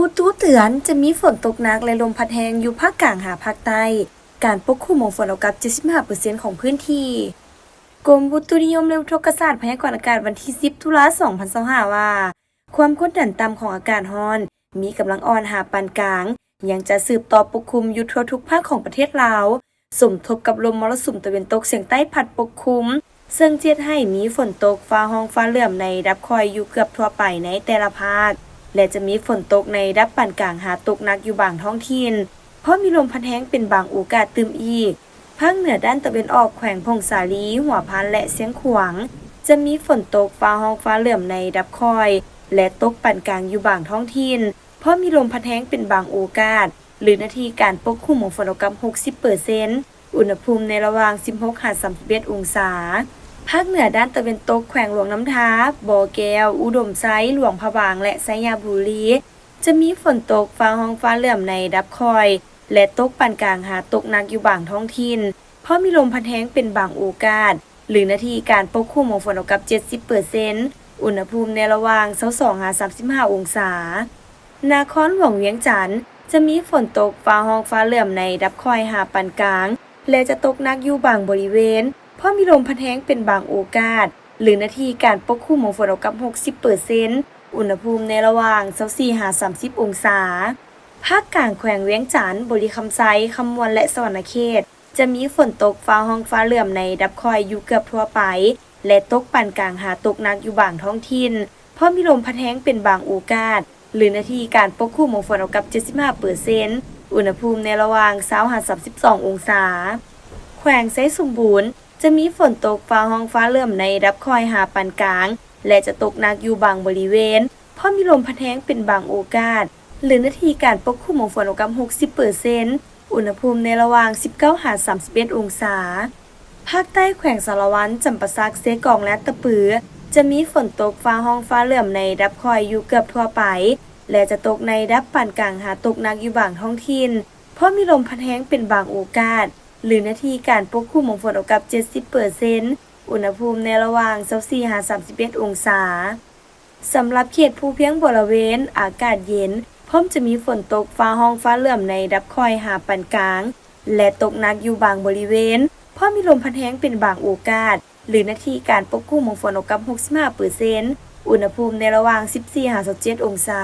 ຕຸເຕືອນ ຈະມີຝົນຕົກໜັກ ແລະ ລົມພັດແຮງຢູ່ພາກກາງຫາພາກໃຕ້, ການປົກຄຸມຂອງຝົນເທົ່າກັບ ເຈັດສິບຫ້າເປີເຊັນຂອງພື້ນທີ່. ກົມອຸຕຸນິຍົມ ແລະ ອຸທົກກະສາດພະຍາກອນອາກາດ ວັນທີສິບ ຕຸລາ ສອງພັນຊາວຫ້າ ວ່າ ຄວາມກົດດັນຕ່ຳຂອງອາກາດຮ້ອນ ມີກຳລັງອ່ອນຫາປານກາງ ຍັງຈະສືບຕໍ່ປົກຄຸມຢູ່ທົ່ວທຸກພາກຂອງປະເທດລາວ, ສົມທົບກັບລົມມໍລະສຸມຕາເວັນຕົກສຽງໃຕ້ພັດປົກຄຸມ, ເຊິ່ງຈະເຮັດໃຫ້ມີຝົນຕົກຟ້າຮ້ອງຟ້າເຫຼື້ອມໃນລະດັບຄ່ອຍຢູ່ເກືອບທົ່ວໄປໃນແຕ່ລະພາກ ແລະ ຈະມີຝົນຕົກໃນລະດັບປານກາງຫາຕົກໜັກຢູ່ບາງທ້ອງຖິ່ນ, ພ້ອມມີລົມພັດແຮງເປັນບາງໂອກາດຕື່ມອີກ. ພາກເໜືອດ້ານຕາເວັນອອກ ແຂວງຜົ້ງສາລີ, ຫົວພັນ ແລະ ຊຽງຂວາງ ຈະມີຝົນຕົກຟ້າຮ້ອງຟ້າເຫຼື້ອມໃນລະດັບຄ່ອຍ ແລະ ຕົກປານກາງຢູ່ບາງທ້ອງຖິ່ນ, ພ້ອມມີລົມພັດແຮງເປັນບາງໂອກາດ ຫຼືເນື້ອທີ່ການປົກຄຸມຂອງຝົນເທົ່າກັບ ຫົກສິບເປີເຊັນ, ອຸນຫະພູມໃນລະຫວ່າງ ສິບຫົກ ຫາ ສາມສິບເອັດ ອົງສາ. ພາກເໜືອດ້ານຕາເວັນຕົກ ແຂວງຫຼວງນ້ຳທາ, ບໍ່ແກ້ວ, ອຸດົມໄຊ, ຫຼວງພະບາງ ແລະ ໄຊຍະບູລີ ຈະມີຝົນຕົກຟ້າຮ້ອງຟ້າເຫຼື້ອມໃນລະດັບຄ່ອຍ ແລະ ຕົກປານກາງຫາຕົກໜັກຢູ່ບາງທ້ອງຖິ່ນ, ພ້ອມມີລົມພັດແຮງເປັນບາງໂອກາດ ຫຼືເນື້ອທີ່ການປົກຄຸມຂອງຝົນເທົ່າກັບ ເຈັດສິບເປີເຊັນ, ອຸນຫະພູມໃນລະຫວ່າງ ຊາວສອງ ຫາ ສາມສິບຫ້າ ອົງສາ. ນະຄອນຫຼວງວຽງຈັນ ຈະມີຝົນຕົກຟ້າຮ້ອງຟ້າເຫຼື້ອມໃນລະດັບຄ່ອຍຫາປານກາງ ແລະ ຈະຕົກໜັກຢູ່ບາງບໍລິເວນ, ພ້ອມມີລົມພັດແຮງເປັນບາງໂອກາດ ຫຼືເນື້ອທີ່ການປົກຄຸມຂອງຝົນເທົ່າກັບ ຫົກສິບເປີເຊັນ, ອຸນຫະພູມໃນລະຫວ່າງ ຊາວສີ່ ຫາ ສາມສິບ ອົງສາ. ພາກກາງແຂວງວຽງຈັນ, ບໍລິຄຳໄຊ, ຄຳມ່ວນ ແລະ ສະຫວັນນະເຂດ ຈະມີຝົນຕົກຟ້າຮ້ອງຟ້າເຫຼື້ອມໃນລະດັບຄ່ອຍຢູ່ເກືອບທົ່ວໄປ ແລະ ຕົກປານກາງຫາຕົກໜັກຢູ່ບາງທ້ອງຖິ່ນ, ພ້ອມມີລົມພັດແຮງເປັນບາງໂອກາດ ຫຼືເນື້ອທີ່ການປົກຄຸມຂອງຝົນເທົ່າກັບ ເຈັດສິບຫ້າເປີເຊັນ, ອຸນຫະພູມໃນລະຫວ່າງ ຊາວ ຫາ ສາມສິບສອງ ອົງສາ. ແຂວງໄຊສົມບູນ ຈະມີຝົນຕົກຟ້າຮ້ອງຟ້າເຫຼື້ອມໃນລະດັບຄ່ອຍຫາປານກາງ ແລະ ຈະຕົກໜັກຢູ່ບາງບໍລິເວນ, ພ້ອມມີລົມພັດແຮງເປັນບາງໂອກາດ ຫຼືເນື້ອທີ່ການປົກຄຸມຂອງຝົນເທົ່າກັບ ຫົກສິບເປີເຊັນ, ອຸນຫະພູມໃນລະຫວ່າງ ສິບເກົ້າ ຫາ ສາມສິບເອັດ ອົງສາ. ພາກໃຕ້ແຂວງສາລະວັນ, ຈຳປາສັກ, ເຊກອງ ແລະ ຕະປື ຈະມີຝົນຕົກຟ້າຮ້ອງຟ້າເຫຼື້ອມໃນລະດັບຄ່ອຍຢູ່ເກືອບທົ່ວໄປ ແລະ ຈະຕົກໃນລະດັບປານກາງຫາຕົກໜັກຢູ່ບາງທ້ອງຖິ່ນ, ພ້ອມມີລົມພັດແຮງເປັນບາງໂອກາດ ຫຼືເນື້ອທີ່ການປົກຄຸມຂອງຝົນເທົ່າກັບ ເຈັດສິບເປີເຊັນ, ອຸນຫະພູມໃນລະຫວ່າງ ຊາວສີ່ ຫາ ສາມສິບເອັດ ອົງສາ. ສຳລັບເຂດພູພຽງບໍລະເວນ ອາກາດເຢັນ ພ້ອມຈະມີຝົນຕົກຟ້າຮ້ອງຟ້າເຫຼື້ອມໃນລະດັບຄ່ອຍຫາປານກາງ ແລະ ຕົກໜັກຢູ່ບາງບໍລິເວນ, ພ້ອມມີລົມພັດແຮງເປັນບາງໂອກາດ ຫຼືເນື້ອທີ່ການປົກຄຸມຂອງຝົນເທົ່າກັບ ຫົກສິບຫ້າເປີເຊັນ, ອຸນຫະພູມໃນລະຫວ່າງ ສິບສີ່ ຫາ ຊາວເຈັດ ອົງສາ.